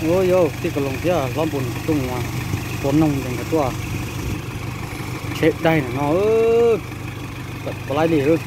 Ua yog tij Kaus Loos thiab hlob Npus Nus Tooj ua noog ces nkawd tuaj tsheb daig no, puas laib li.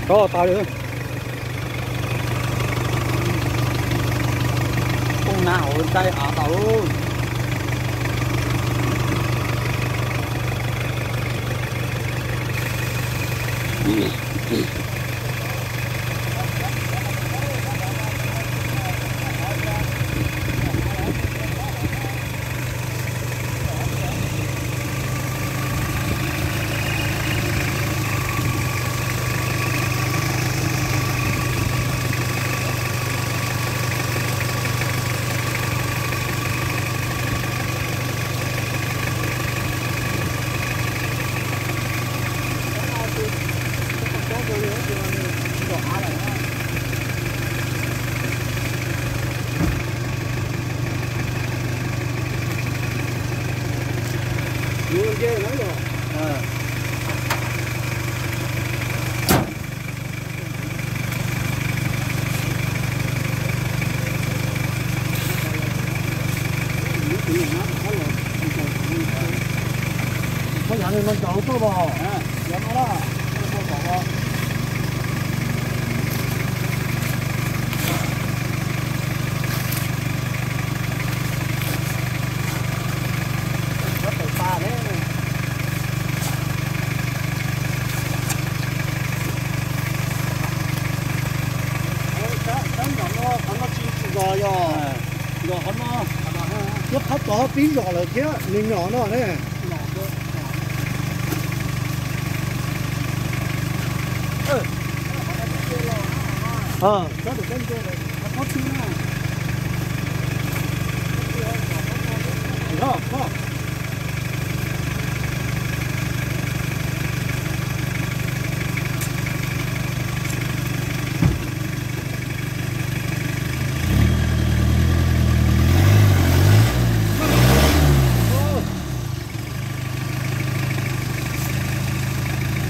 Tso tas li. Poob na hauv dai av tas. Koj yav nws no ncaus tuaj los. Sab nyom no qhov no tsis tsis zos yog, zos qhov no, thiab phab tod pib zos lawm thiab nws nyom no ne.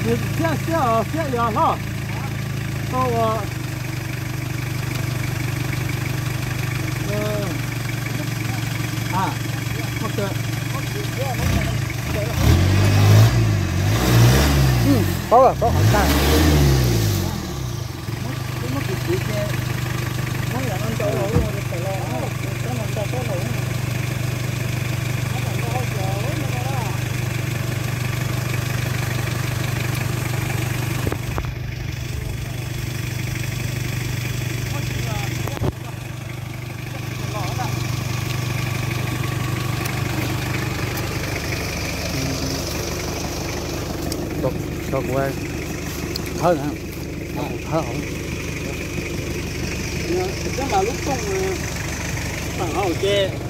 Nws siab siab os, siab yos hlob. Tau ua paub paub qhov tag. Tso kuv thawb na, thawb hauv. Thiab mas lub rooj tawm hauv ces